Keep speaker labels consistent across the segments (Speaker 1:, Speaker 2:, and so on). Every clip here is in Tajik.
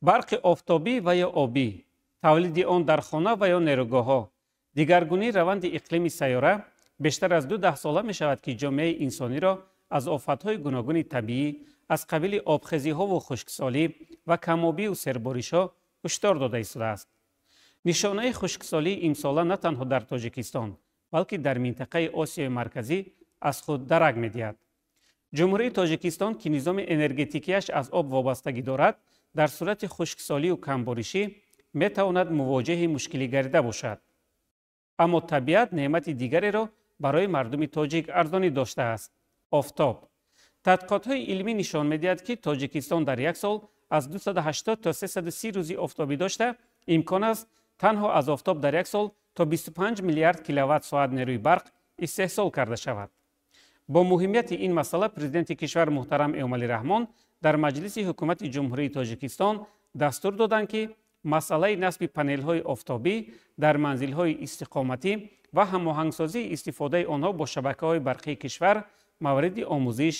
Speaker 1: Барқи офтобӣ ва ё обӣ, тавлиди он дар хона ва ё нерӯгоҳҳо, дигаргунии раванди иқлими сайёра бештар аз 2 даҳсола мешавад, ки ҷомеаи инсониро аз офатҳои гуногуни табиӣ аз қабили обхезиҳову хушксолӣ ва камобию серборишҳо ҳушдор дода истодааст. Нишонаи хушксолии имсола на танҳо дар Тоҷикистон, балки дар минтақаи Осиёи Марказӣ аз худ дарак медиҳад. Ҷумҳурии Тоҷикистон, ки низоми энергетикияш аз об вобастагӣ дорад, дар сурати хушксолию камборишӣ метавонад мувоҷеҳи мушкилӣ гардида бошад. Аммо табиат неъмати дигареро барои мардуми тоҷик арзонӣ доштааст – офтоб. Тадқиқотҳои илмӣ нишон медиҳад, ки Тоҷикистон дар як сол аз 280 то 330 рӯзи офтобӣ дошта, имкон аст танҳо аз офтоб дар як сол то 25 миллиард киловатт соат нерӯи барқ истеҳсол карда шавад. Бо муҳимияти ин масъала президенти кишвар муҳтарам Эмомалӣ Раҳмон дар Маҷлиси ҳукумати Ҷумҳурии Тоҷикистон дастур доданд, ки масъалаи насби панелҳои офтобӣ дар манзилҳои истиқоматӣ ва ҳамоҳангсозии истифодаи онҳо бо шабакаҳои барқии кишвар мавриди омӯзиш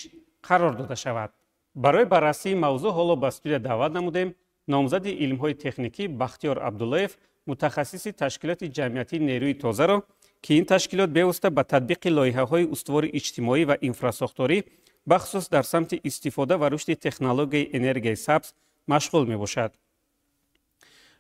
Speaker 1: қарор дода шавад. Барои баррасии мавзӯъ ҳоло ба студия даъват намудем номзади илмҳои техникӣ Бахтиёр Абдуллоев, мутахассиси ташкилоти ҷамъиятии нерӯи тозаро, ки ин ташкилот бевосита ба татбиқи лоиҳаҳои устувори иҷтимоӣ ва инфрасохторӣ, бахусус дар самти истифода ва рушди технологияи энергияи сабз машғул мебошад.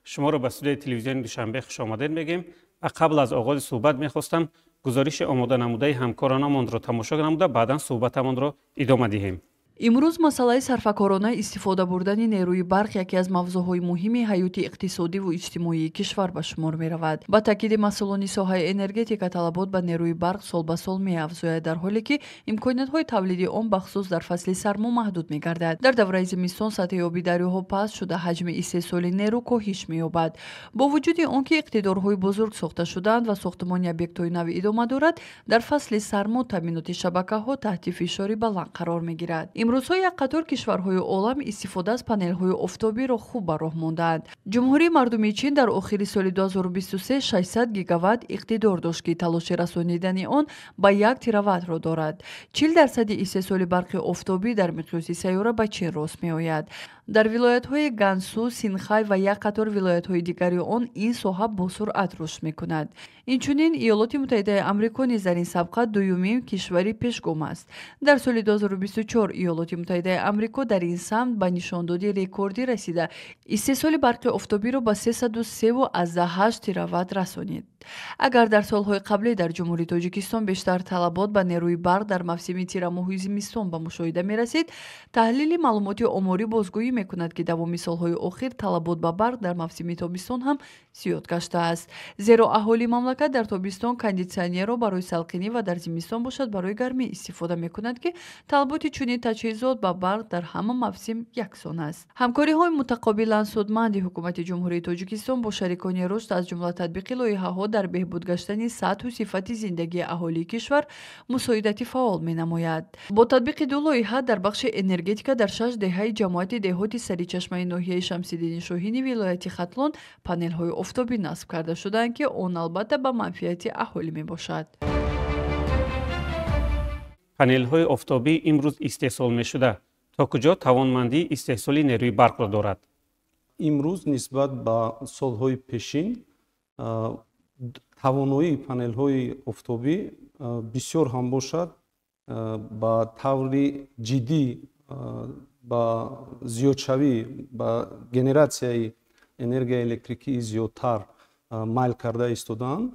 Speaker 1: Шуморо ба студияи телевизиони Душанбе хушомадед мегӯем ва қабл аз оғози суҳбат мехостам гузориши омода намудаи ҳамкоронамонро тамошо намуда, баъдан суҳбатамонро идома диҳем.
Speaker 2: Имрӯз масъалаи сарфакорона истифода бурдани нерӯи барқ яке аз мавзӯъҳои муҳими ҳаёти иқтисодиву иҷтимоии кишвар ба шумор меравад. Ба таъкиди масъулони соҳаи энергетика, талабот ба нерӯи барқ сол ба сол меафзояд, дар ҳоле ки имкониятҳои тавлиди он бахусус дар фасли сармо маҳдуд мегардад. Дар давраи зимистон сатҳи оби дарёҳо паст шуда, ҳаҷми истеҳсоли нерӯ коҳиш меёбад. Бо вуҷуди он ки иқтидорҳои бузург сохта шудаанд ва сохтумони объектҳои нав идома дорад, дар фасли сармо таъминоти шабакаҳо таҳти фишори баланд қарор мегирад. Имрӯзҳо як қатор кишварҳои олам истифода аз панелҳои офтобиро хуб ба роҳ мондаанд. Ҷумҳурии Мардумии Чин дар охири соли 2023 600 гигаватт иқтидор дошт, ки талоши расонидани он ба 1 тераваттро дорад. 40% истеҳсоли барқи офтобӣ дар миқёси сайёра ба Чин рост меояд. Дар вилоятҳои Гансу, Синхай ва як қатор вилоятҳои дигари он ин соҳа бо суръат рушд мекунад. Инчунин Иёлоти Муттаҳидаи Амрико низ дар ин сабқа дуюмин кишвари пешгом аст. Дар соли 2024 Иёлоти Муттаҳидаи Амрико дар ин самт ба нишондоди рекордӣ расида, истеҳсоли барқи офтобиро ба 303,8 тераватт расонид. Агар дар солҳои қаблӣ дар Ҷумҳурии Тоҷикистон бештар талабот ба нерӯи барқ дар мавсими тирамоҳу зимистон ба мушоҳида мерасид, таҳлили маълумоти оморӣ бозгӯӣ мекунад, ки давоми солҳои охир талабот ба барқ дар мавсими тобистон ҳам зиёд гаштааст. Зеро аҳолии мамлакат дар тобистон кондитсионерро барои салқинӣ ва дар зимистон бошад барои гармӣ истифода мекунад, ки талаботи чунин таҷҳизот ба барқ дар ҳама мавсим яксон аст. Ҳамкориҳои мутақобилан судманди ҳукумати Ҷумҳурии Тоҷикистон бо шарикони рушд, аз ҷумла татбиқи лоиҳаҳо дар беҳбуд гаштани сатҳу сифати зиндагии аҳолии кишвар мусоидати фаъол менамояд. Бо татбиқи ду лоиҳа дар бахши энергетика дар 6 деҳаи ҷамоати деҳоти Саричашмаи ноҳияи Шамсиддини Шоҳини вилояти Хатлон панелҳои офтобӣ насб карда шудаанд, ки он албатта ба манфиати аҳолӣ мебошад.
Speaker 1: Панелҳои офтобӣ имрӯз истеҳсол мешуда то куҷо тавонмандии истеҳсоли нерӯи барқро дорад?
Speaker 3: Имрӯз нисбат ба солҳои пешин тавоноии панелҳои офтобӣ бисёр ҳам бошад, ба таври ҷиддӣ ба зиёдшавӣ, ба генератсияи энергияи электрикии зиёдтар майл карда истодаанд.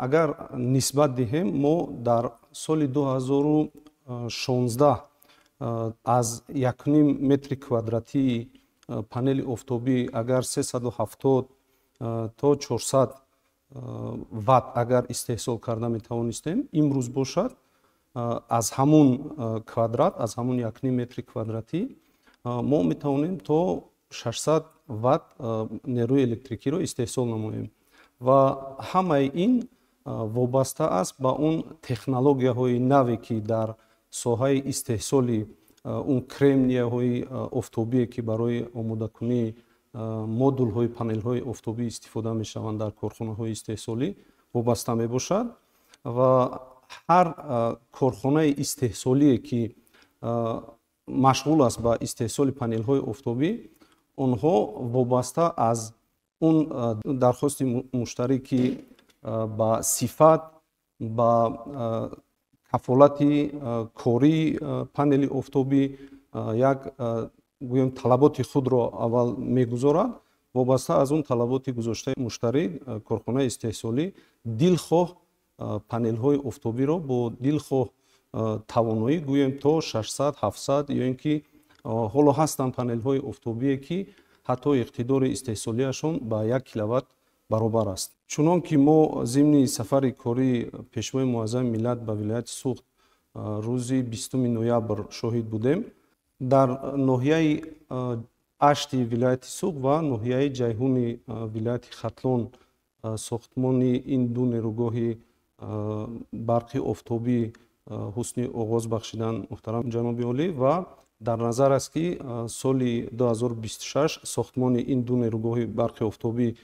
Speaker 3: Агар нисбат диҳем, мо дар соли 2016 аз 1,5 метри квадратии панели офтобӣ агар 370 то 400 ватт агар истеҳсол карда метавонистем, имрӯз бошад аз ҳамун квадрат, аз ҳамун 1,5 метри квадратӣ мо метавонем то 600 ватт нерӯи электрикиро истеҳсол намоем. Ва ҳамаи ин вобаста аст ба он технологияҳои наве, ки дар соҳаи истеҳсоли он кремнияҳои офтобие, ки барои омодакунии модулҳои панелҳои офтобӣ истифода мешаванд дар корхонаҳои истеҳсолӣ, вобаста мебошад. Ва ҳар корхонаи истеҳсолие, ки машғул аст ба истеҳсоли панелҳои офтобӣ, Онҳо вобаста аз он дархости муштарӣ, ки ба сифат, ба кафолати кории панели офтобӣ як, гӯем, талаботи худро аввал мегузорад, вобаста аз он талаботи гузоштаи муштарӣ корхонаи истеҳсолӣ дилхоҳ панелҳои офтобиро бо дилхоҳ тавоноӣ, гӯем, то 600, 700 ё ин ки ҳоло ҳастанд панелҳои офтобие, ки ҳатто иқтидори истеҳсолиашон ба 1 киловатт баробар аст. Чунон ки мо зимни сафари кории Пешвои Муаззами миллат ба вилояти Суғд рӯзи 20 ноябр шоҳид будем, дар ноҳияи Ашти вилояти Суғд ва ноҳияи Ҷайҳуни вилояти Хатлон сохтмони ин ду нерӯгоҳи барқи офтобӣ ҳусни оғоз бахшидан муҳтарам ҷаноби олӣ, ва дар назар аст, ки соли 2026 сохтмони ин ду нерӯгоҳи барқи офтобӣ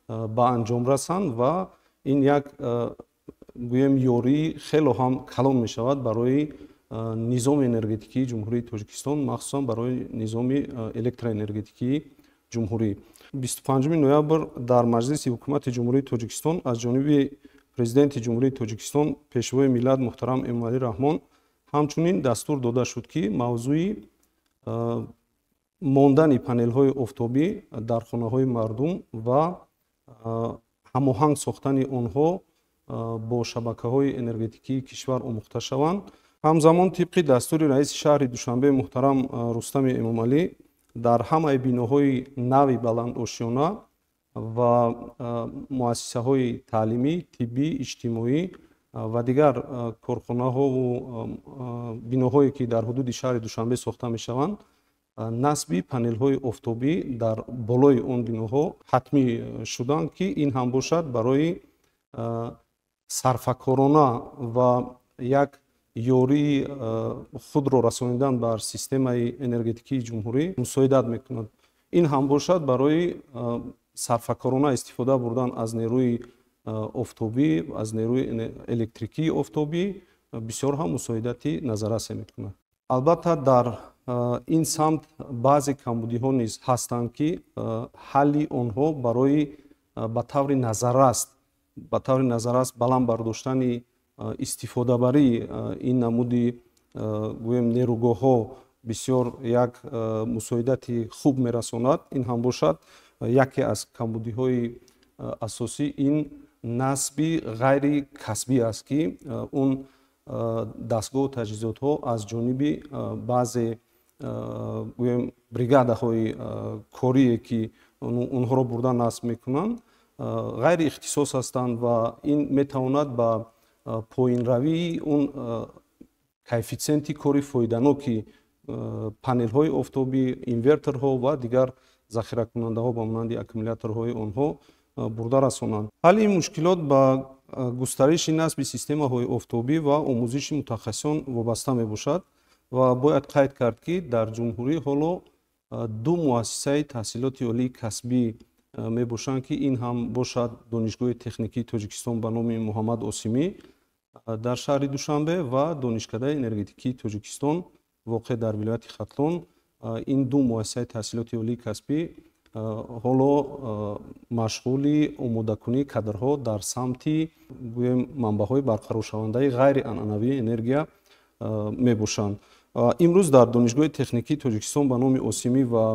Speaker 3: ба анҷом расанд ва ин як, гӯем, ёрии хело ҳам калон мешавад барои низоми энергетикии Ҷумҳурии Тоҷикистон, махсусан барои низоми электроэнергетикии ҷумҳурӣ. 25 ноябр дар Маҷлиси Ҳукумати Ҷумҳурии Тоҷикистон аз ҷониби Президенти Ҷумҳурии Тоҷикистон, Пешвои миллат муҳтарам Эмомалӣ Раҳмон ҳамчунин дастур дода шуд, ки мавзӯи мондани панелҳои офтобӣ дар хонаҳои мардум ва ҳамоҳанг сохтани онҳо бо шабакаҳои энергетикии кишвар омӯхта шаванд. Ҳамзамон, тибқи дастури раиси шаҳри Душанбе муҳтарам Рустами Эмомалӣ, дар ҳамаи биноҳои нави баландошёна ва муассисаҳои таълимӣ, тиббӣ, иҷтимоӣ ва дигар корхонаҳову биноҳое, ки дар ҳудуди шаҳри Душанбе сохта мешаванд, насби панелҳои офтобӣ дар болои он биноҳо ҳатмӣ шуданд, ки ин ҳам бошад барои сарфакорона ва як ёрии худро расонидан бар системаи энергетикии ҷумҳурӣ мусоидат мекунад. Ин ҳам бошад барои сарфакорона истифода бурдан аз нерӯи офтобӣ, аз нерӯи электрикии офтобӣ бисёр ҳам мусоидати назаррасе мекунад. Албатта, дар ин самт баъзе камбудиҳо низ ҳастанд, ки ҳалли онҳо барои ба таври назаррас баланд бардоштани истифодабарии ин намуди, гӯем, нерӯгоҳҳо бисёр як мусоидати хуб мерасонад. Ин ҳам бошад, яке аз камбудиҳои асосӣ ин насби ғайри касбӣ аст, ки он дастгоҳу таҷҳизотҳо аз ҷониби баъзе, гӯем, бригадаҳои корие, ки онҳоро бурда насб мекунанд, ғайри ихтисос ҳастанд ва ин метавонад ба поинравии он коэффитсиенти кори фоиданоки панелҳои офтобӣ, инверторҳо ва дигар захиракунандаҳо ба монанди аккумуляторҳои онҳо бурда расонанд. Ҳалли ин мушкилот ба густариши насби системаҳои офтобӣ ва омӯзиши мутахассисон вобаста мебошад ва бояд қайд кард, ки дар ҷумҳурӣ ҳоло ду муассисаи таҳсилоти олии касбӣ мебошанд, ки ин ҳам бошад Донишгоҳи техникии Тоҷикистон ба номи Муҳаммад Осимӣ дар шаҳри Душанбе ва Донишкадаи энергетикии Тоҷикистон, воқеъ дар вилояти Хатлон. Ин ду муассисаи таҳсилоти олии касбӣ ҳоло машғули омодакунии кадрҳо дар самти, гӯем, манбаъҳои барқароршавандаи ғайрианъанавии энергия мебошанд. Имрӯз дар Донишгоҳи техникии Тоҷикистон ба номи Осимӣ ва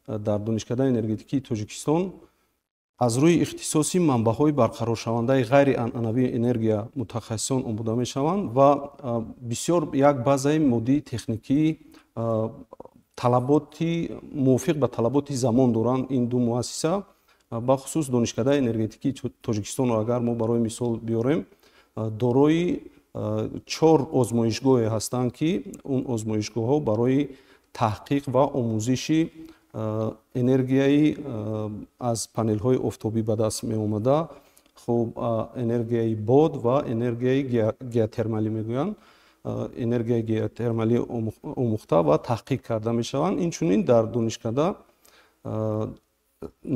Speaker 3: дар Донишкадаи энергетикии Тоҷикистон аз рӯи ихтисоси манбаъҳои барқароршавандаи ғайрианъанавии энергия мутахассисон омода мешаванд ва бисёр як базаи моддии техникии талаботи мувофиқ ба талаботи замон доранд ин ду муассиса. Бахусус Донишкадаи энергетикии Тоҷикистонро агар мо барои мисол биёрем, дорои чор озмоишгоҳе ҳастанд, ки он озмоишгоҳҳо барои таҳқиқ ва омӯзиши энергияи аз панелҳои офтобӣ ба даст меомада, хуб, энергияи бод ва энергияи геотермалӣ мегӯянд, энергияи геотермалӣ омӯхта ва таҳқиқ карда мешаванд. Инчунин дар донишкада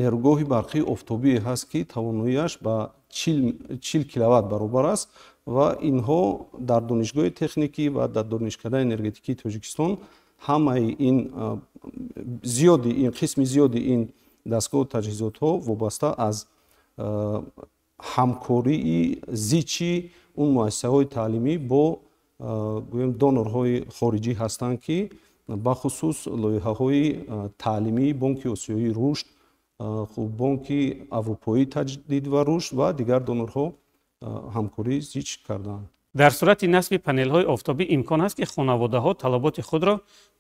Speaker 3: нерӯгоҳи барқии офтобие ҳаст, ки тавоноияш ба 40 киловатт баробар аст ва инҳо дар Донишгоҳи техникӣ ва дар Донишкадаи энергетикии Тоҷикистон ҳамаи ин Зиёди ин қисми зиёди ин дастгоҳу таҷҳизотҳо вобаста аз ҳамкории зичи он муассисаҳои таълимӣ бо, гӯем, донорҳои хориҷӣ ҳастанд, ки бахусус лоиҳаҳои таълимии Бонки Осиёии рушд, хуб, Бонки Аврупоии таҷдид ва рушд ва дигар донорҳо ҳамкорӣ зич карданд.
Speaker 1: Дар сурати насби панелҳои офтобӣ имкон ҳаст, ки хонаводаҳо талаботи худро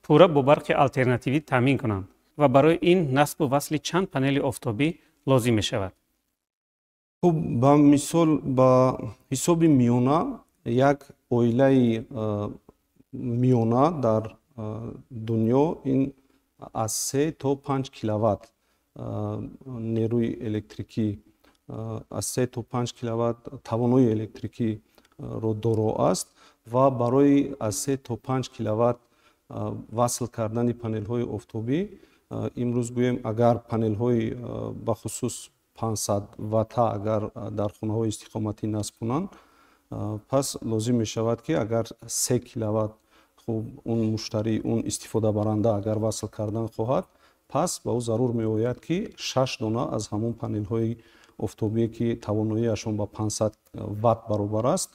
Speaker 1: пурра бо барқи алтернативӣ таъмин кунанд ва барои ин насбу васли чанд панели офтобӣ лозим мешавад?
Speaker 3: Хуб, ба мисол, ба ҳисоби миёна як оилаи миёна дар дунё ин аз 3 то 5 киловатт нерӯи электрикӣ, аз 3 то 5 киловатт тавонои электрикиро доро аст ва барои аз 3 то 5 киловатт васл кардани панелҳои офтобӣ имрӯз, гӯем, агар панелҳои бахусус 500 ватта агар дар хонаҳои истиқоматӣ насб кунанд, пас лозим мешавад, ки агар 3 киловатт, хуб, он муштарӣ, он истифодабаранда агар васл кардан хоҳад, пас ба ӯ зарур меояд, ки шаш дона аз ҳамон панелҳои офтобие, ки тавоноиашон ба 500 ватт баробар аст,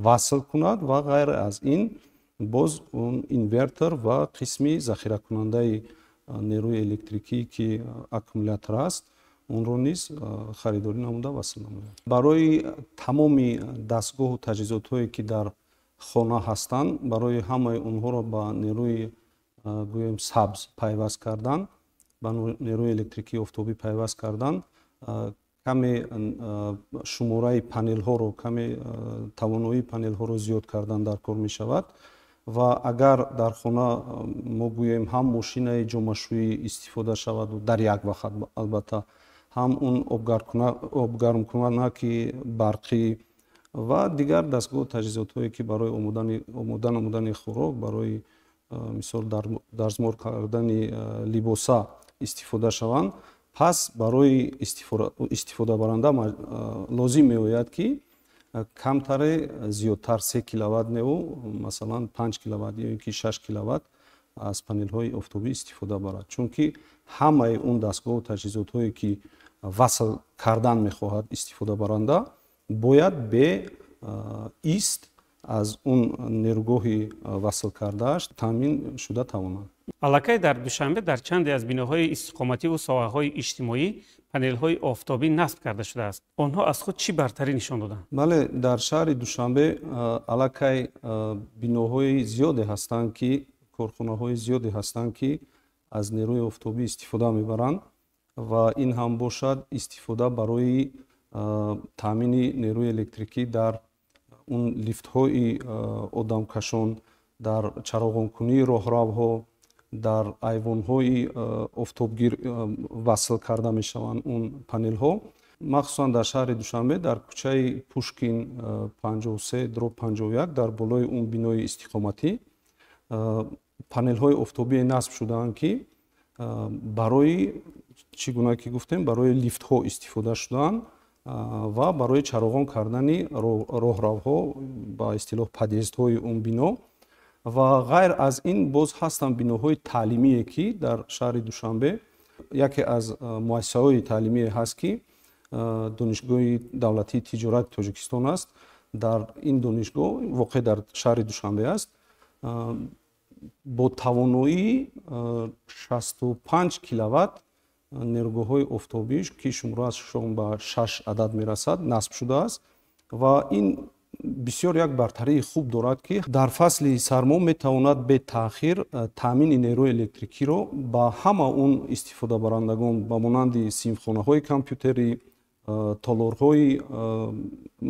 Speaker 3: васл кунад ва ғайр аз ин боз он инвертор ва қисми захиракунандаи нерӯи электрикӣ, ки аккумулятор аст, онро низ харидорӣ намуда васл намояд. Барои тамоми дастгоҳу таҷҳизотҳое, ки дар хона ҳастанд, барои ҳамаи онҳоро ба нерӯи, гӯем, сабз пайваст кардан, ба нерӯи электрикии офтобӣ пайваст кардан, каме шумораи панелҳоро, каме тавоноии панелҳоро зиёд кардан дар кор мешавад. Ва агар дар хона, мо гӯем, ҳам мошинаи ҷомашӯӣ истифода шаваду дар як вақт, албатта, ҳам он обгармкунаки барқӣ ва дигар дастгоҳу таҷҳизотҳое, ки барои омода намудани хӯрок, барои мисол дарзмор кардани либоса истифода шаванд, пас барои истифодабаранда лозим меояд, ки камтаре зиёдтар 3 киловатт неву, масалан, 5 киловатт ё ин ки 6 киловатт аз панелҳои офтобӣ истифода барад, чунки ҳамаи он дастгоҳу таҷҳизотҳое, ки васл кардан мехоҳад истифодабаранда, бояд бе ист аз он нерӯгоҳи васл кардааш таъмин шуда тавонад.
Speaker 1: Аллакай дар Душанбе дар чанде аз биноҳои истиқомативу соҳаҳои иҷтимоӣ панелҳои офтобӣ насб карда шудааст. Онҳо аз худ чӣ бартарӣ нишон доданд?
Speaker 3: Бале, дар шаҳри Душанбе аллакай биноҳои зиёде ҳастанд, ки корхонаҳои зиёде ҳастанд, ки аз нерӯи офтобӣ истифода мебаранд ва ин ҳам бошад истифода барои таъмини нерӯи электрикӣ дар он лифтҳои одамкашон, дар чароғонкунии роҳравҳо, дар айвонҳои офтобгир васл карда мешаванд он панелҳо. Махсусан дар шаҳри Душанбе, дар кӯчаи Пушкин 53/51, дар болои он бинои истиқоматӣ панелҳои офтобие насб шудаанд, ки барои, чӣ гуна ки гуфтем, барои лифтҳо истифода шудаанд ва барои чароғон кардани роҳравҳо, ба истилоҳ подъездҳои он бино. Ва ғайр аз ин боз ҳастанд биноҳои таълимие, ки дар шаҳри Душанбе яке аз муассисаҳои таълимие ҳаст, ки Донишгоҳи давлатии тиҷорати Тоҷикистон аст. Дар ин донишгоҳ, воқеъ дар шаҳри Душанбе аст, бо тавоноии 65 киловатт нерӯгоҳҳои офтобӣ, ки шумораашон ба шаш адад мерасад, насб шудааст. Ва ин бисёр як бартарии хуб дорад, ки дар фасли сармо метавонад бетаъхир таъмини нерӯи электрикиро ба ҳама он истифодабарандагон, ба монанди синфхонаҳои компютерӣ, толорҳои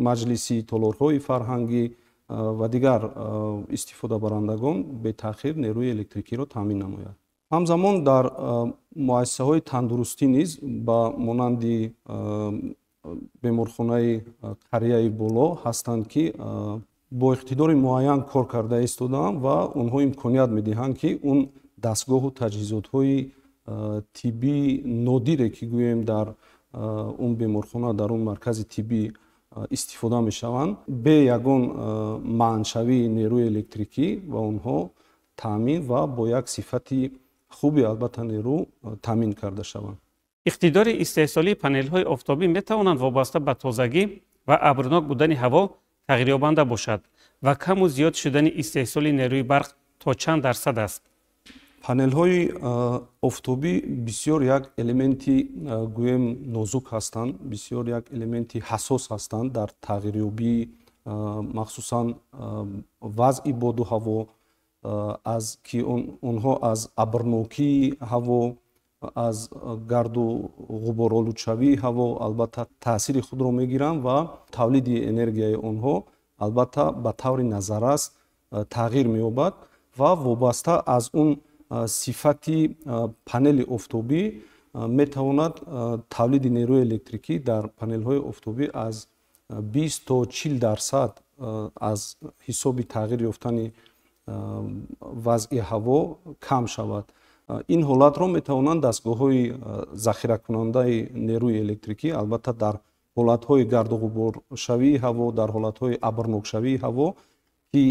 Speaker 3: маҷлисӣ, толорҳои фарҳангӣ ва дигар истифодабарандагон бетаъхир нерӯи электрикиро таъмин намояд. Ҳамзамон дар муассисаҳои тандурустӣ низ, ба монанди беморхонаи Қарияи Боло ҳастанд, ки бо иқтидори муайян кор карда истодаанд ва онҳо имконият медиҳанд, ки он дастгоҳу таҷҳизотҳои тиббии нодире, ки, гӯем, дар он беморхона, дар он маркази тиббӣ истифода мешаванд, бе ягон манъшавии нерӯи электрикӣ ба онҳо таъмин ва бо як сифати хуби албатта нерӯ таъмин карда шаванд.
Speaker 1: Иқтидори истеҳсолии панелҳои офтобӣ метавонанд вобаста ба тозагӣ ва абрнок будани ҳаво тағйирёбанда бошад ва каму зиёд шудани истеҳсоли нерӯи барқ то чанд дарсад аст?
Speaker 3: Панелҳои офтобӣ бисёр як элементи, гӯем, нозук ҳастанд, бисёр як элементи ҳассос ҳастанд дар тағйирёбии, махсусан вазъи боду ҳаво, аз ки онҳо аз абрнокии ҳаво, аз гарду ғуборолудшавии ҳаво албатта таъсири худро мегиранд ва тавлиди энергияи онҳо албатта ба таври назаррас тағйир меёбад ва вобаста аз он сифати панели офтобӣ метавонад тавлиди нерӯи электрикӣ дар панелҳои офтобӣ аз 20 то 40% аз ҳисоби тағйир ёфтани вазъи ҳаво кам шавад. Ин ҳолатро метавонанд дастгоҳҳои захиракунандаи нерӯи электрикӣ албатта дар ҳолатҳои гардуғуборшавии ҳаво, дар ҳолатҳои абрнокшавии ҳаво, ки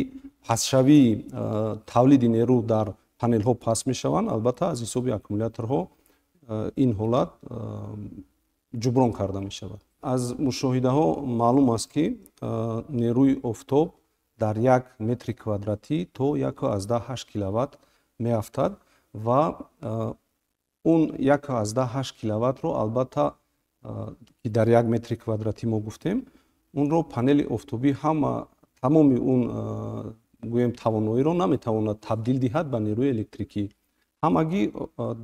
Speaker 3: пастшавии тавлиди нерӯ дар панелҳо паст мешаванд, албатта аз ҳисоби аккумуляторҳо ин ҳолат ҷуброн карда мешавад. Аз мушоҳидаҳо маълум аст, ки нерӯи офтоб дар як метри квадратӣ то 1,8 киловатт меафтад ва он 1,8 киловаттро албатта, ки дар як метри квадратӣ мо гуфтем, онро панели офтобӣ ҳама тамоми он, гӯем, тавоноиро наметавонад табдил диҳад ба нерӯи электрикӣ. Ҳамагӣ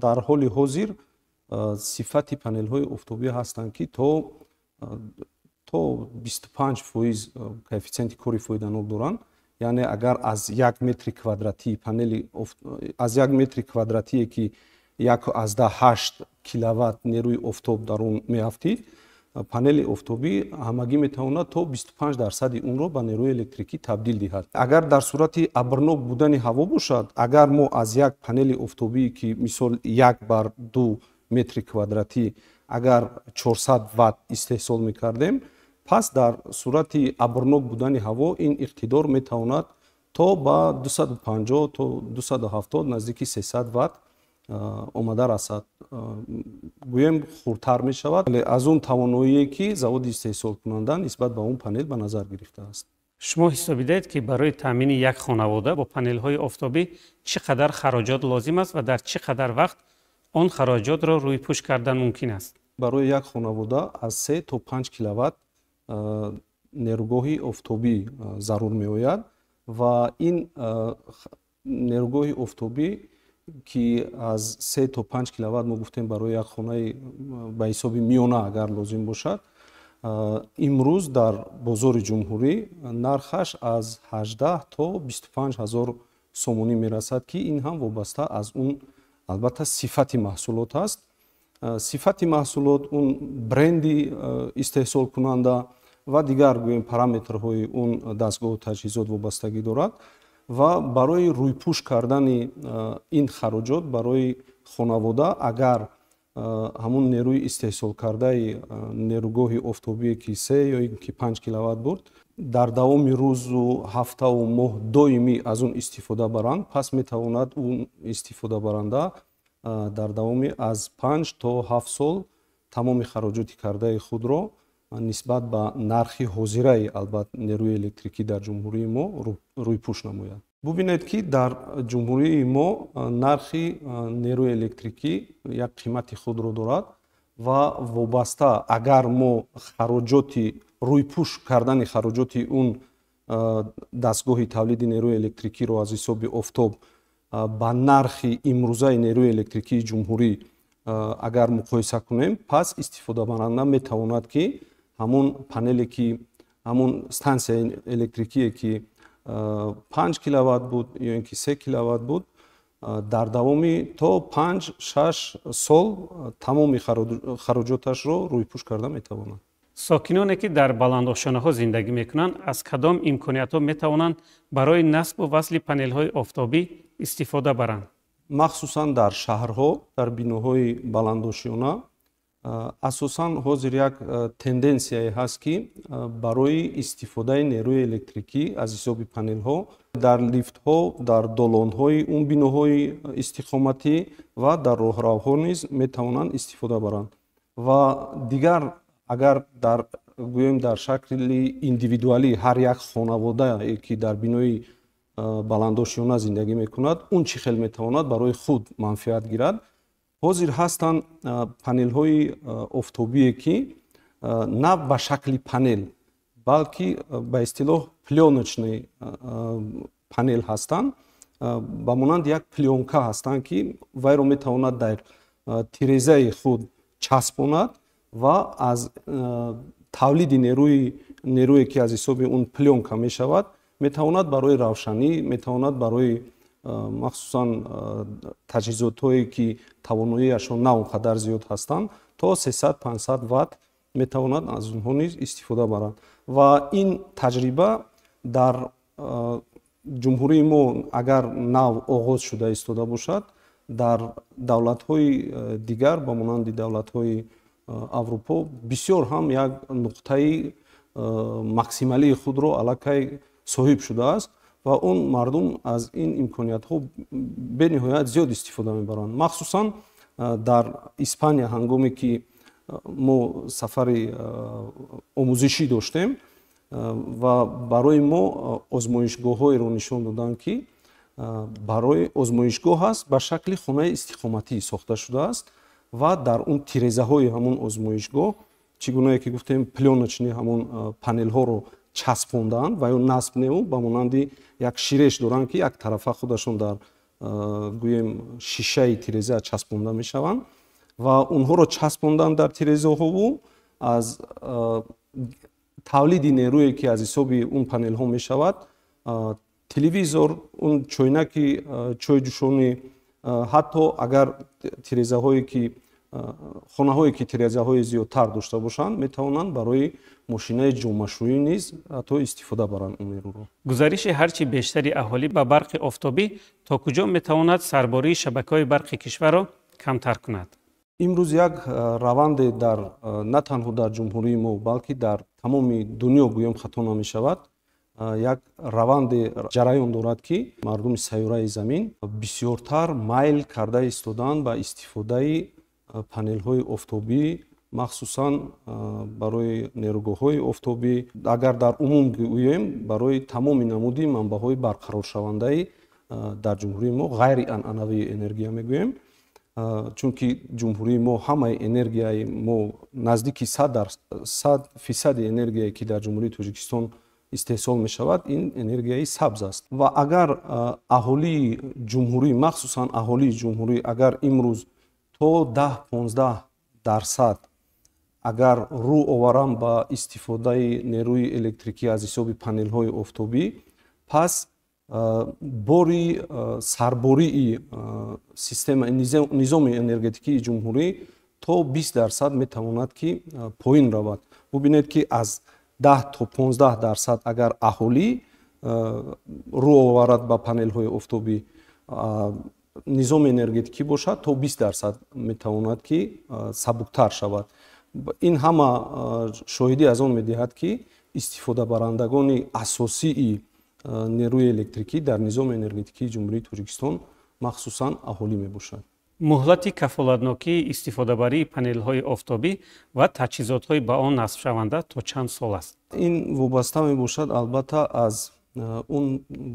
Speaker 3: дар ҳоли ҳозир сифати панелҳои офтобӣ ҳастанд, ки то 25% коэффитсиенти кори фоиданок доранд. Яъне агар аз як метри квадратии панели, аз як метри квадратие, ки 1,8 киловатт нерӯи офтоб дар он меафтид, панели офтобӣ ҳамагӣ метавонад то 25 дарсади онро ба нерӯи электрикӣ табдил диҳад. Агар дар сурати абрнок будани ҳаво бошад, агар мо аз як панели офтобӣ, ки мисол 1 бар 2 метри квадратӣ, агар 400 ватт истеҳсол мекардем, пас дар сурати абрнок будани ҳаво ин иқтидор метавонад то ба 250 то 270, наздики 300 ватт омада расад, гӯем, хурдтар мешавад аз он тавоноие, ки заводи истеҳсолкунанда нисбат ба он панел ба назар гирифтааст.
Speaker 1: Шумо ҳисобидаед, ки барои таъмини як хонавода бо панелҳои офтобӣ чӣ қадар хароҷот лозим аст ва дар чӣ қадар вақт он хароҷотро рӯйпӯш кардан мумкин аст?
Speaker 3: Барои як хонавода аз 3 то 5 киловатт нерӯгоҳи офтобӣ зарур меояд ва ин нерӯгоҳи офтобӣ, ки аз 3 то 5 киловатт мо гуфтем, барои як хонаи ба ҳисоби миёна агар лозим бошад, имрӯз дар бозори ҷумҳурӣ нархаш аз 18 то 25 ҳазор сомонӣ мерасад, ки ин ҳам вобаста аз он албатта сифати маҳсулот аст, сифати маҳсулот, он бренди истеҳсолкунанда ва дигар, гӯем, параметрҳои он дастгоҳу таҷҳизот вобастагӣ дорад. Ва барои рӯйпӯш кардани ин хароҷот барои хонавода, агар ҳамун нерӯи истеҳсолкардаи нерӯгоҳи офтобие, ки 3 ё ин ки 5 киловатт буд, дар давоми рӯзу ҳафтаву моҳ доимӣ аз он истифода баранд, пас метавонад он истифодабаранда дар давоми аз 5 то 7 сол тамоми хароҷоти кардаи худро нисбат ба нархи ҳозираи албат нерӯи электрикӣ дар ҷумҳурии мо рӯйпӯш намояд. Бубинед, ки дар ҷумҳурии мо нархи нерӯи электрикӣ як қимати худро дорад ва вобаста агар мо хароҷоти рӯйпӯш кардани хароҷоти он дастгоҳи тавлиди нерӯи электрикиро аз ҳисоби офтоб ба нархи имрӯзаи нерӯи электрикии ҷумҳурӣ агар муқоиса кунем, пас истифодабаранда метавонад, ки ҳамун панеле, ки ҳамун стансияи электрикие, ки 5 киловатт буд ё ин ки 3 киловатт буд, дар давоми то 5-6 сол тамоми хароҷоташро рӯйпӯш карда метавонад.
Speaker 1: Сокиноне, ки дар баландошонаҳо зиндагӣ мекунанд, аз кадом имкониятҳо метавонанд барои насбу васли панелҳои офтобӣ истифода баранд?
Speaker 3: Махсусан дар шаҳрҳо, дар биноҳои баландошёна. Асосан ҳозир як тенденсияе ҳаст, ки барои истифодаи нерӯи электрикӣ аз ҳисоби панелҳо дар лифтҳо, дар долонҳои он биноҳои истиқоматӣ ва дар роҳравҳо низ метавонанд истифода баранд. Ва дигар, агар дар гӯем дар шакли индивидуалӣ ҳар як хонаводае, ки дар бинои баландошёна зиндагӣ мекунад, он чӣ хел метавонад барои худ манфиат гирад. Ҳозир ҳастанд панелҳои офтобие, ки на ба шакли панел, балки ба истилоҳ плёночный панел ҳастанд, ба монанди як плёнка ҳастанд, ки вайро метавонад дар тирезаи худ часпонад ва аз тавлиди нерӯе, ки аз ҳисоби он плёнка мешавад, метавонад барои равшанӣ, метавонад барои махсусан таҷҳизотҳое, ки тавоноиашон на он қадар зиёд ҳастанд, то 300-500 ватт метавонад аз онҳо низ истифода баранд. Ва ин таҷриба дар ҷумҳурии мо агар нав оғоз шуда истода бошад, дар давлатҳои дигар, ба монанди давлатҳои Аврупо, бисёр ҳам як нуқтаи максималии худро аллакай соҳиб шудааст ва он мардум аз ин имкониятҳо бениҳоят зиёд истифода мебаранд. Махсусан дар Испания, ҳангоме ки мо сафари омӯзишӣ доштем ва барои мо озмоишгоҳҳоеро нишон доданд, ки барои озмоишгоҳ аст, ба шакли хонаи истиқоматӣ сохта шудааст ва дар он тирезаҳои ҳамон озмоишгоҳ, чӣ гунае ки гуфтем, плёночный ҳамон панелҳоро часпондаанд ва ё насб неу, ба монанди як ширеш доранд, ки як тарафа худашон дар гӯем шишаи тиреза часпонда мешаванд ва онҳоро часпонданд дар тирезаҳову аз тавлиди нерӯе, ки аз ҳисоби он панелҳо мешавад, телевизор, он чойнаки чойҷӯшонӣ, ҳатто агар тирезаҳое ки хонаҳое, ки тирезаҳои зиёдтар дошта бошанд, метавонанд барои мошинаи ҷомашӯӣ низ ҳатто истифода баранд он нерӯро.
Speaker 1: Гузариши ҳарчи бештари аҳолӣ ба барқи офтобӣ то куҷо метавонад сарбории шабакаҳои барқи кишварро камтар кунад?
Speaker 3: Имрӯз як раванде дар на танҳо дар ҷумҳурии мо, балки дар тамоми дунё гӯем хато намешавад, як раванде ҷараён дорад, ки мардуми сайёраи замин бисёртар майл карда истодаанд ба истифодаи панелҳои офтобӣ, махсусан барои нерӯгоҳҳои офтобӣ, агар дар умум гӯем, барои тамоми намуди манбаъҳои барқароршавандаи дар ҷумҳурии мо ғайрианъанавии энергия мегӯем, чунки ҷумҳурии мо ҳамаи энергияи мо, наздики 100% энергияе, ки дар Ҷумҳурии Тоҷикистон истеҳсол мешавад, ин энергияи сабз аст. Ва агар аҳолии ҷумҳурӣ, махсусан аҳолии ҷумҳурӣ, агар имрӯз то 10-15% агар рӯ оваранд ба истифодаи нерӯи электрикӣ аз ҳисоби панелҳои офтобӣ, пас бори сарбории система низоми энергетикии ҷумҳурӣ то 20% метавонад, ки поин равад. Бубинед, ки аз 10 то 15% агар аҳолӣ рӯ оварад ба панелҳои офтобӣ, низоми энергетикӣ бошад, то 20% метавонад, ки сабуктар шавад. Ин ҳама шоҳидӣ аз он медиҳад, ки истифодабарандагони асосии нерӯи электрикӣ дар низоми энергетикии Ҷумҳурии Тоҷикистон махсусан аҳолӣ мебошад.
Speaker 1: Муҳлати кафолатнокии истифодабарии панелҳои офтобӣ ва таҷҳизотҳои ба он насбшаванда то чанд сол аст?
Speaker 3: Ин вобаста мебошад, албатта, аз он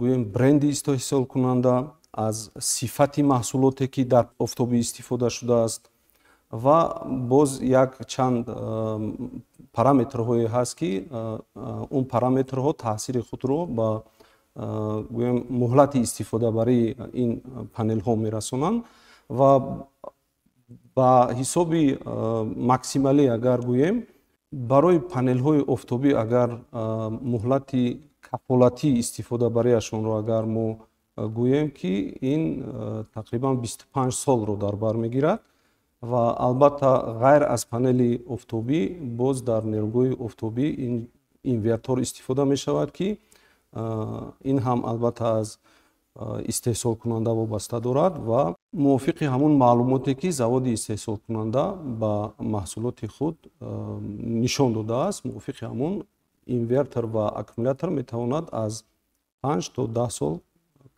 Speaker 3: гӯем бренди истеҳсолкунанда, аз сифати маҳсулоте, ки дар офтобӣ истифода шудааст, ва боз як чанд параметрҳое ҳаст, ки он параметрҳо таъсири худро ба гӯем муҳлати истифодабарии ин панелҳо мерасонанд. Ва ба ҳисоби максималӣ агар гӯем, барои панелҳои офтобӣ агар муҳлати кафолатии истифодабарияшонро агар мо гӯем, ки ин тақрибан 25 солро дар бар мегирад. Ва албатта, ғайр аз панели офтобӣ, боз дар нерӯгоҳи офтобӣ ин инвертор истифода мешавад, ки ин ҳам албатта аз истеҳсолкунанда вобаста дорад ва Мувофиқи ҳамун маълумоте, ки заводи истеҳсолкунанда ба маҳсулоти худ нишон додааст, мувофиқи ҳамун инвертор ва аккумулятор метавонад аз 5 то 10 сол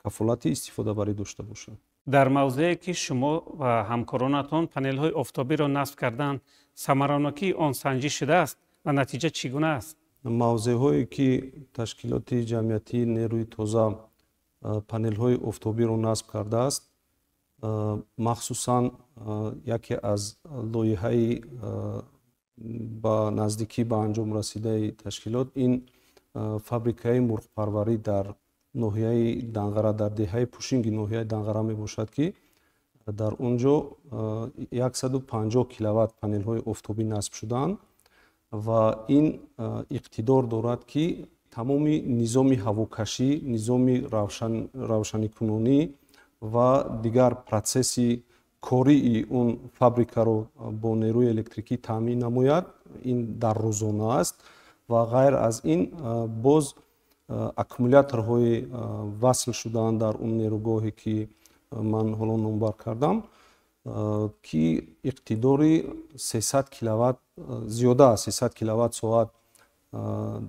Speaker 3: кафолати истифодабарӣ дошта бошад.
Speaker 1: Дар мавзее, ки шумо ва ҳамкоронатон панелҳои офтобиро насб карданд, самаранокии он санҷиш шудааст ва натиҷа чӣ гуна аст?
Speaker 3: Мавзеъҳое, ки ташкилоти ҷамъиятии нерӯи тоза панелҳои офтобиро насб кардааст, махсусан яке аз лоиҳаи ба наздикӣ ба анҷом расидаи ташкилот, ин фабрикаи мурғпарварӣ дар ноҳияи Данғара, дар деҳаи Пушинги ноҳияи Данғара мебошад, ки дар он ҷо 150 киловатт панелҳои офтобӣ насб шудаанд ва ин иқтидор дорад, ки тамоми низоми ҳавокашӣ, низоми равшаникунонӣ ва дигар процесси кории он фабрикаро бо нерӯи электрикӣ таъмин намояд. Ин дар рӯзона аст. Ва ғайр аз ин боз аккумуляторҳои васл шудаанд дар он нерӯгоҳе, ки ман ҳоло номбар кардам, ки иқтидори 300 киловатт, зиёда аз 300 киловатт соат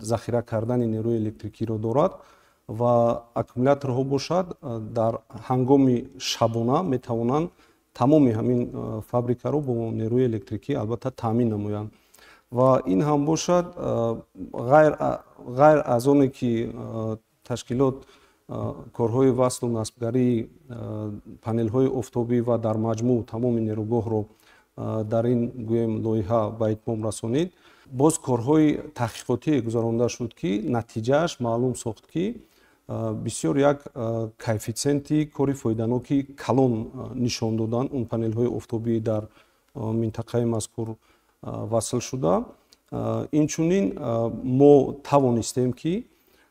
Speaker 3: захира кардани нерӯи электрикиро дорад. Ва аккумуляторҳо бошад, дар ҳангоми шабона метавонанд тамоми ҳамин фабрикаро бо нерӯи электрикӣ албатта таъмин намоянд. Ва ин ҳам бошад, ғайр аз оне ки ташкилот корҳои васлу насбгарии панелҳои офтобӣ ва дар маҷмӯъ тамоми нерӯгоҳро дар ин, гӯем, лоиҳа ба итмом расонид, боз корҳои таҳқиқотие гузаронда шуд, ки натиҷааш маълум сохт, ки бисёр як коэффитсиенти кори фоиданоки калон нишон доданд он панелҳои офтобӣ дар минтақаи мазкур васл шуда. Инчунин мо тавонистем, ки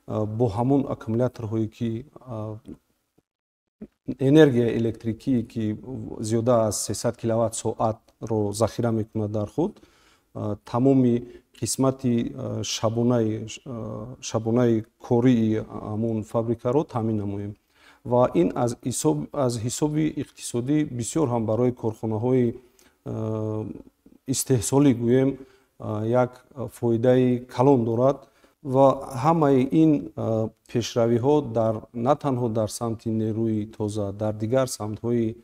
Speaker 3: бо ҳамон аккумуляторҳое, ки энергияи электрикие, ки зиёда аз 300 киловатт соатро захира мекунад дар худ, тамоми қисмати шабонаи кории ҳамон фабрикаро таъмин намоем. Ва ин аз ҳисоби иқтисодӣ бисёр ҳам барои корхонаҳои истеҳсолӣ, гӯем, як фоидаи калон дорад. Ва ҳамаи ин пешравиҳо дар на танҳо дар самти нерӯи тоза, дар дигар самтҳои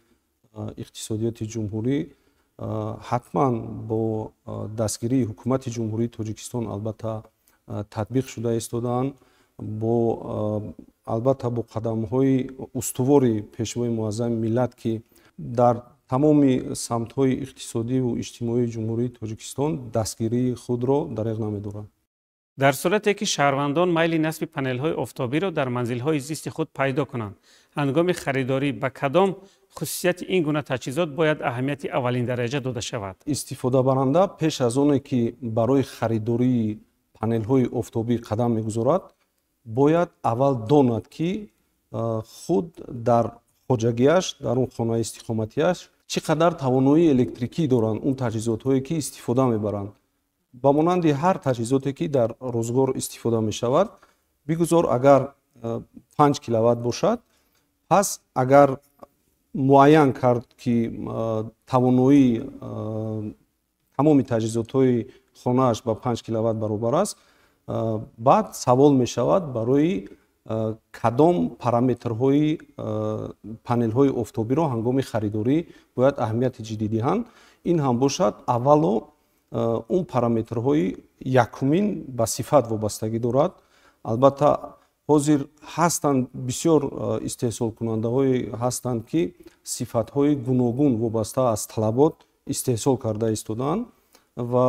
Speaker 3: иқтисодиёти ҷумҳурӣ ҳатман бо дастгирии Ҳукумати Ҷумҳурии Тоҷикистон албатта татбиқ шуда истодаанд, бо албатта бо қадамҳои устувори Пешвои Муаззами миллат, ки дар тамоми самтҳои иқтисодиву иҷтимоии Ҷумҳурии Тоҷикистон дастгирии худро дареғ намедорад.
Speaker 1: Дар сурате ки шаҳрвандон майли насби панелҳои офтобиро дар манзилҳои зисти худ пайдо кунанд, ҳангоми харидорӣ ба кадом хусусияти ин гуна таҷҳизот бояд аҳамияти аввалиндараҷа дода шавад?
Speaker 3: Истифодабаранда пеш аз оне ки барои харидории панелҳои офтобӣ қадам мегузорад, бояд аввал донад, ки худ дар хоҷагиаш, дар он хонаи истиқоматиаш чӣ қадар тавоноии электрикӣ доранд он таҷҳизотҳое, ки истифода мебаранд. Ба монанди ҳар таҷҳизоте, ки дар рӯзгор истифода мешавад, бигузор агар 5 киловатт бошад, пас агар муайян кард, ки тавоноии тамоми таҷҳизотҳои хонааш ба 5 киловатт баробар аст, баъд савол мешавад, барои кадом параметрҳои панелҳои офтобиро ҳангоми харидорӣ бояд аҳамияти ҷиддӣ диҳанд. Ин ҳам бошад, аввало он параметрҳои якумин ба сифат вобастагӣ дорад. Албатта, ҳозир ҳастанд бисёр истеҳсолкунандаҳое ҳастанд, ки сифатҳои гуногун вобаста аз талабот истеҳсол карда истодаанд ва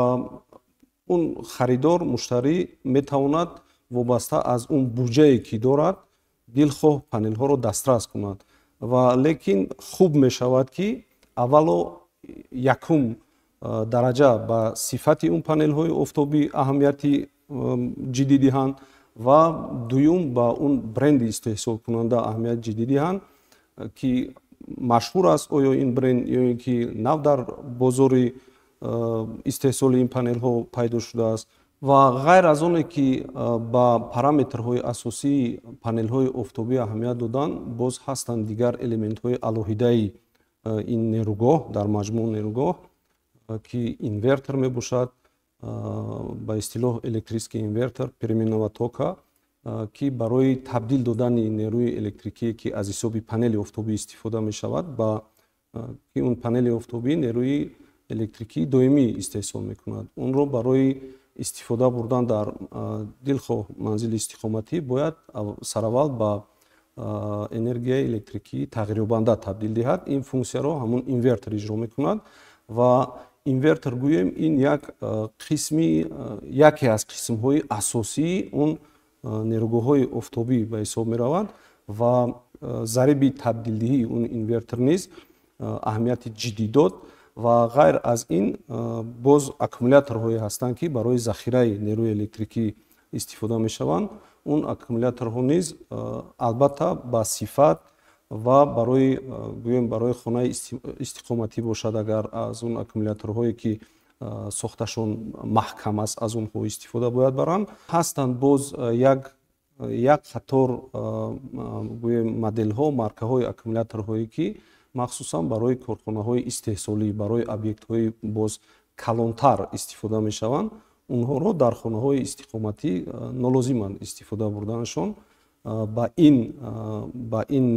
Speaker 3: он харидор, муштарӣ метавонад вобаста аз он буҷае, ки дорад, дилхоҳ панелҳоро дастрас кунад. Ва лекин хуб мешавад, ки аввало якум дараҷа ба сифати он панелҳои офтобӣ аҳамияти ҷиддӣ диҳанд ва дуюм ба он бренди истеҳсолкунанда аҳамияти ҷиддӣ диҳанд, ки машҳур аст оё ин бренд ё ин ки нав дар бозори истеҳсоли ин панелҳо пайдо шудааст. Ва ғайр аз оне ки ба параметрҳои асосии панелҳои офтобӣ аҳамият додан, боз ҳастанд дигар элементҳои алоҳидаи. ин нерӯгоҳ, дар маҷмӯъ нерӯгоҳ, ки инвертор мебошад, ба истилоҳ электрический инвертор переменного тока, ки барои табдил додани нерӯи электрикие, ки аз ҳисоби панели офтобӣ истифода мешавад, ба ки он панели офтобӣ нерӯи электрикии доимӣ истеҳсол мекунад, онро барои истифода бурдан дар дилхоҳ манзили истиқоматӣ бояд сараввал ба энергияи электрикии тағйирёбанда табдил диҳад. Ин функсияро ҳамон инвертор иҷро мекунад ва инвертор, гӯем, ин як қисми, яке аз қисмҳои асосии он нерӯгоҳҳои офтобӣ ба ҳисоб меравад ва зариби табдилдиҳии он инвертор низ аҳамияти ҷиддӣ дод. Ва ғайр аз ин боз аккумуляторҳое ҳастанд, ки барои захираи нерӯи электрикӣ истифода мешаванд. Он аккумуляторҳо низ албатта ба сифат ва барои, гӯем, барои хонаи истиқоматӣ бошад, агар аз он аккумуляторҳое, ки сохташон маҳкам аст, аз онҳо истифода бояд баранд. Ҳастанд боз як қатор, гӯем, моделҳо, маркаҳои аккумуляторҳое, ки махсусан барои корхонаҳои истеҳсолӣ, барои объектҳои боз калонтар истифода мешаванд. Онҳоро дар хонаҳои истиқоматӣ нолозиманд истифода бурданашон. Ба ин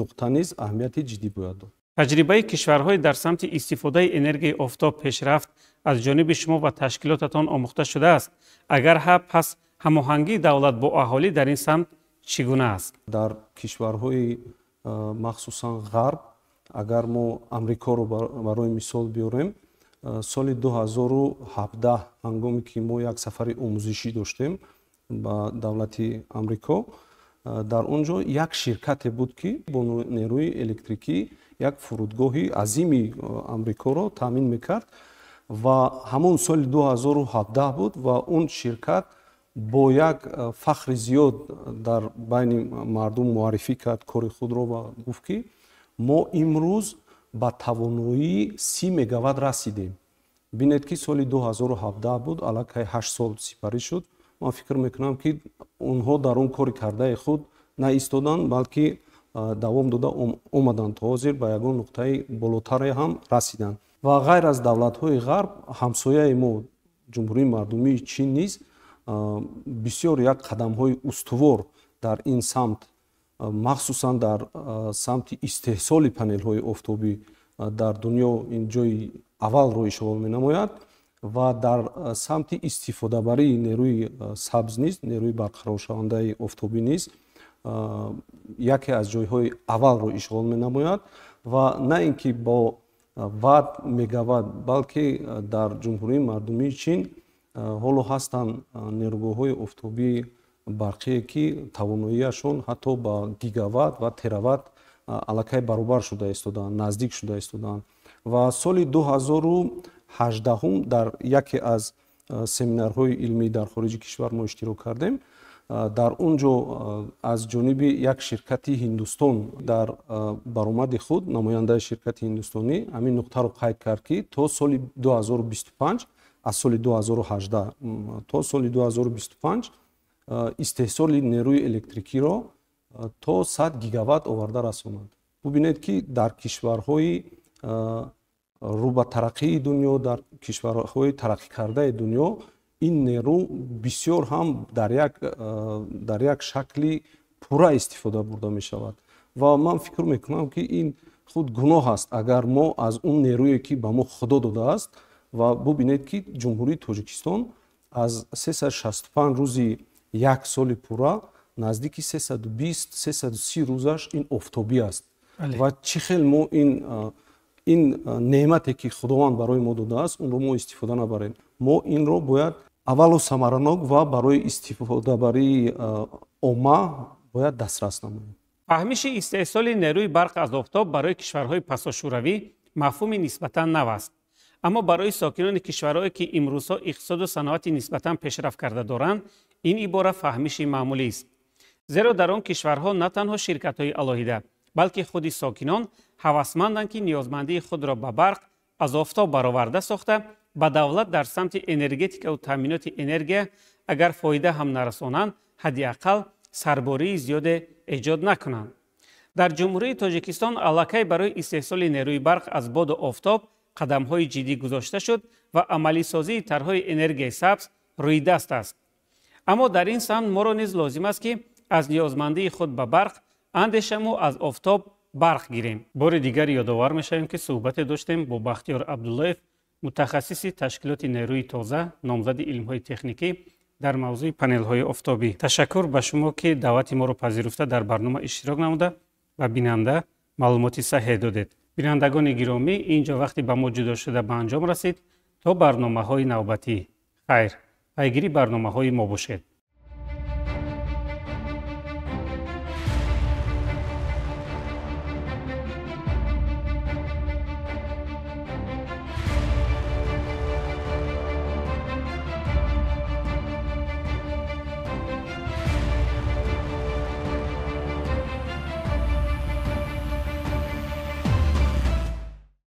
Speaker 3: нуқта низ аҳамияти ҷиддӣ бояд дод.
Speaker 1: Таҷрибаи кишварҳои дар самти истифодаи энергияи офтоб пешрафт аз ҷониби шумо ва ташкилотатон омӯхта шудааст? Агар ҳа, пас ҳамоҳангии давлат бо аҳолӣ дар ин самт чӣ гуна аст?
Speaker 3: Дар кишварҳои махсусан ғарб, агар мо Амрикоро барои мисол биёрем, соли 2017, ҳангоме ки мо як сафари омӯзишӣ доштем ба давлати Амрико, дар он ҷо як ширкате буд, ки бо нерӯи электрикӣ як фурудгоҳи азими Амрикоро таъмин мекард. Ва ҳамон соли 2017 буд ва он ширкат бо як фахри зиёд дар байни мардум муаррифӣ кард кори худро ва гуфт, ки мо имрӯз ба тавоноии 30 мегаватт расидем. Бинед, ки соли 2017 буд, аллакай 8 сол сипарӣ шуд. Ман фикр мекунам, ки онҳо дар он кори кардаи худ наистоданд, балки давом дода омаданд, то ҳозир ба ягон нуқтаи болотаре ҳам расиданд. Ва ғайр аз давлатҳои ғарб, ҳамсояи мо, Ҷумҳурии Мардумии Чин низ бисёр як қадамҳои устувор дар ин самт, махсусан дар самти истеҳсоли панелҳои офтобӣ, дар дунё ин ҷои аввалро ишғол менамояд ва дар самти истифодабарии нерӯи сабз низ, нерӯи барқароршавандаи офтобӣ низ яке аз ҷойҳои аввалро ишғол менамояд. Ва на ин ки бо ватт, мегаватт, балки дар Ҷумҳурии Мардумии Чин ҳоло ҳастанд нерӯгоҳҳои офтобии барқие, ки тавоноияшон ҳатто ба гигаватт ва тераватт аллакай баробар шуда истодаанд, наздик шуда истодаанд. Ва соли 2018-ум дар яке аз семинарҳои илмӣ дар хориҷи кишвар мо иштирок кардем. Дар он ҷо аз ҷониби як ширкати Ҳиндустон дар баромади худ намояндаи ширкати ҳиндустонӣ ҳамин нуқтаро қайд кард, ки то соли 2025, аз соли 2018 то соли 2025 истеҳсоли нерӯи электрикиро то 100 гигаватт оварда расонанд. Бубинед, ки дар кишварҳои рӯ ба тараққии дунё, дар кишварҳои тараққикардаи дунё ин нерӯ бисёр ҳам дар як шакли пурра истифода бурда мешавад. Ва ман фикр мекунам, ки ин худ гуноҳ аст, агар мо аз он нерӯе, ки ба мо Худо додааст. Ва бубинед, ки Ҷумҳурии Тоҷикистон аз 365 рӯзи як соли пурра наздики 320, 330 рӯзаш ин офтобӣ аст. Ва чӣ хел мо ин неъмате, ки Худованд барои мо додааст, онро мо истифода набарем? Мо инро бояд аввалу самаранок ва барои истифодабарии омма бояд дастрас намоем.
Speaker 1: Фаҳмиши истеҳсоли нерӯи барқ аз офтоб барои кишварҳои пасошӯравӣ мафҳуми нисбатан нав аст, аммо барои сокинони кишварҳое, ки имрӯзҳо иқтисоду саноати нисбатан пешрафт карда доранд, ин ибора фаҳмиши маъмулист, зеро дар он кишварҳо на танҳо ширкатҳои алоҳида, балки худи сокинон ҳавасманданд, ки ниёзмандии худро ба барқ аз офтоб бароварда сохта, ба давлат дар самти энергетикаву таъминоти энергия агар фоида ҳам нарасонанд, ҳадди ақал сарбории зиёде эҷод накунанд. Дар Ҷумҳурии Тоҷикистон аллакай барои истеҳсоли нерӯи барқ аз боду офтоб қадамҳои ҷиддӣ гузошта шуд ва амалисозии тарҳҳои энергияи сабз рӯидаст аст. Аммо дар ин самт моро низ лозим аст, ки аз ниёзмандии худ ба барқ андешаму аз офтоб барқ гирем. Бори дигар ёдовар мешавем, ки суҳбате доштем бо Бахтиёр Абдуллоев, мутахассиси ташкилоти нерӯи тоза, номзади илмҳои техникӣ дар мавзӯи панелҳои офтобӣ. Ташаккур ба шумо, ки даъвати моро пазируфта, дар барнома иштирок намуда ва бинанда маълумоти саҳеҳ додед. Бинандагони гиромӣ, ин ҷо вақти ба мо ҷудо шуда ба анҷом расид. То барномаҳои навбатӣ хайр, пайгири барномаҳои мо бошед.